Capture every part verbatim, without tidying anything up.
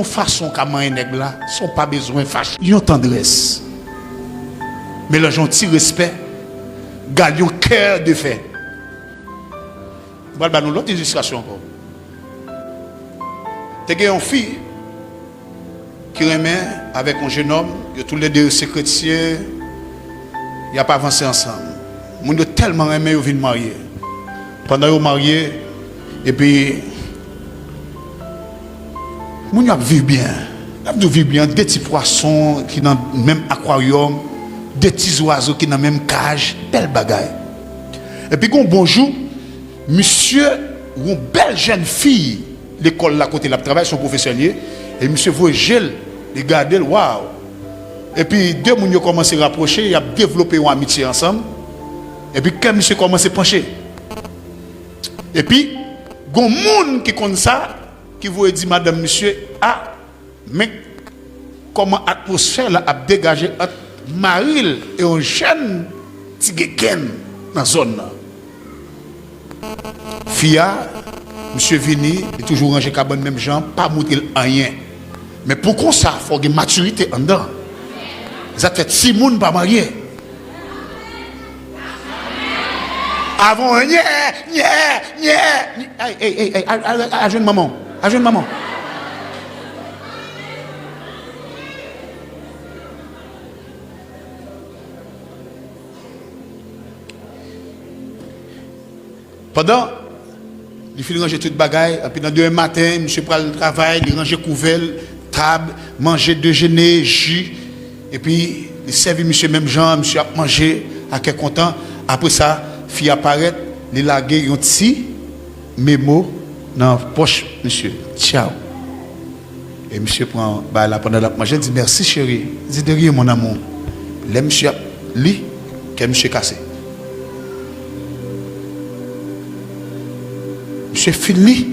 Yon fason w ka manyen nèg la san w pa bezwen fache. Yon tandrès. Melanje yon ti respè. Gade yon kè de fè. M pral ba nou lòt ilistrasyon ankò. Te gen yon fi ki renmen avèk yon jenòm, yo toulede yo se kretyen, y ap avanse ansanm. Moun yo tèlman renmen, yo vin marye. Pandan yo marye, epi moun yo ap viv byen. N ap di w viv byen, de ti pwason ki nan menm akwaryòm, de ti zwazo ki nan menm kaj, bèl bagay. Epi gon bon jou, misye wè yon bèl jèn fi lekòl la kote l ap travay, se yon pwofesè l ye, e misye voye je l, li gade l, waw! Epi de moun yo kòmanse rapwoche, y ap devlope yon amitye ansanm, epi kè misye kòmanse panche. Epi, gon moun ki konn sa, ki voye di madanm misye, a, men kòman atmosfè la ap degaje ant mari l e yon jèn ti gegen nan zòn nan. Fi a, misye vini, li toujou ranje kabann menm jan, pa montre l anyen. Men pou konsa, fò w gen matirite anndan. Sa k fè timoun pa marye. Avan w nyè, nyè, nyè, nyè. Ay, ay, ay, ay, al, al, al jwenn manman w. Al jwenn manman w. Pandan li fin ranje tout bagay, epi nan demen maten, misye pral travay, li ranje kouvèl, tab, manje, dejene, ji, epi li sèvi misye menm jan, misye ap manje a kè kontan. Apre sa, fi a parèt, li lage yon ti memo nan pòch misye. Tchaw. E misye pran bagay la pandan l ap manje, l di, "Mèsi, cheri." Li di, "De rien, mon amour." Lè misye ap li, kè misye kase. Misye fin li.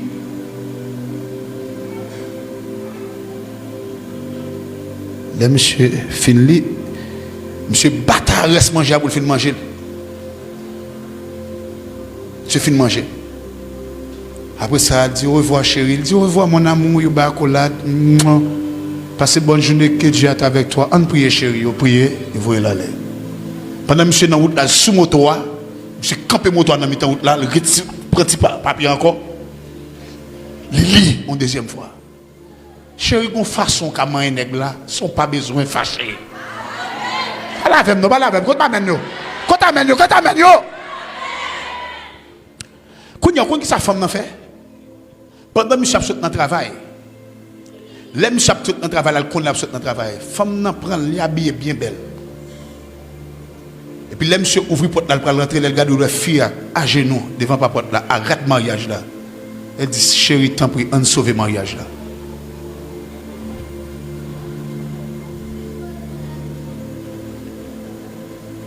Lè misye fin li, misye bata rès manje a pou l fin manje l. Misye fin manje. Apre sa, li di, "Orevwa, cheri." Li di, "Orevwa, mon amour." Yo bay akolad. Mwa. "Passe bonne journée, que Dieu est avec toi." "Ann priye, cheri." Yo priye, yo voye l ale. Pandan misye nan wout la, sou moto a, misye kanpe moto a nan mitan wout la, li reti-, pran ti pa-, papye ankò. Li li yon dezyèm fwa. Cheri, gon fason w ka manyen nèg la san w pa bezwen fache. Pale avè m non, pale avè m. Kote amèn yo? Kote amèn yo? Kote amèn yo? Kounye a, w konn ki sa fanm nan fè? Pandan misye ap sot nan travay, lè misye ap sot nan travay la, l konnen l ap sot nan travay, fanm nan pran l, li abiye byen bèl. Epi lè misye ouvri pòt la, l pral rantre, lè l gade, l wè fi a ajenou devan pa pòt la, a rad maryaj la. Li di, "Cheri, tanpri, ann sove maryaj la."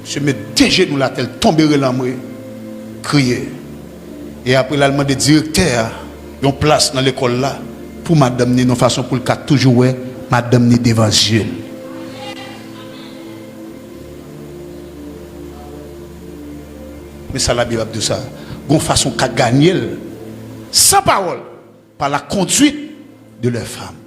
Misye met de jenou l atè, l tonbe rele anmwe, kriye. E apre l al mande direktè a yon plas nan lekòl la pou madanm ni, yon fason pou l ka toujou wè madanm ni devan zye l. Men sa Labib ap di w sa, gon fason w ka ganye l san pawòl, par la conduite de leurs femmes.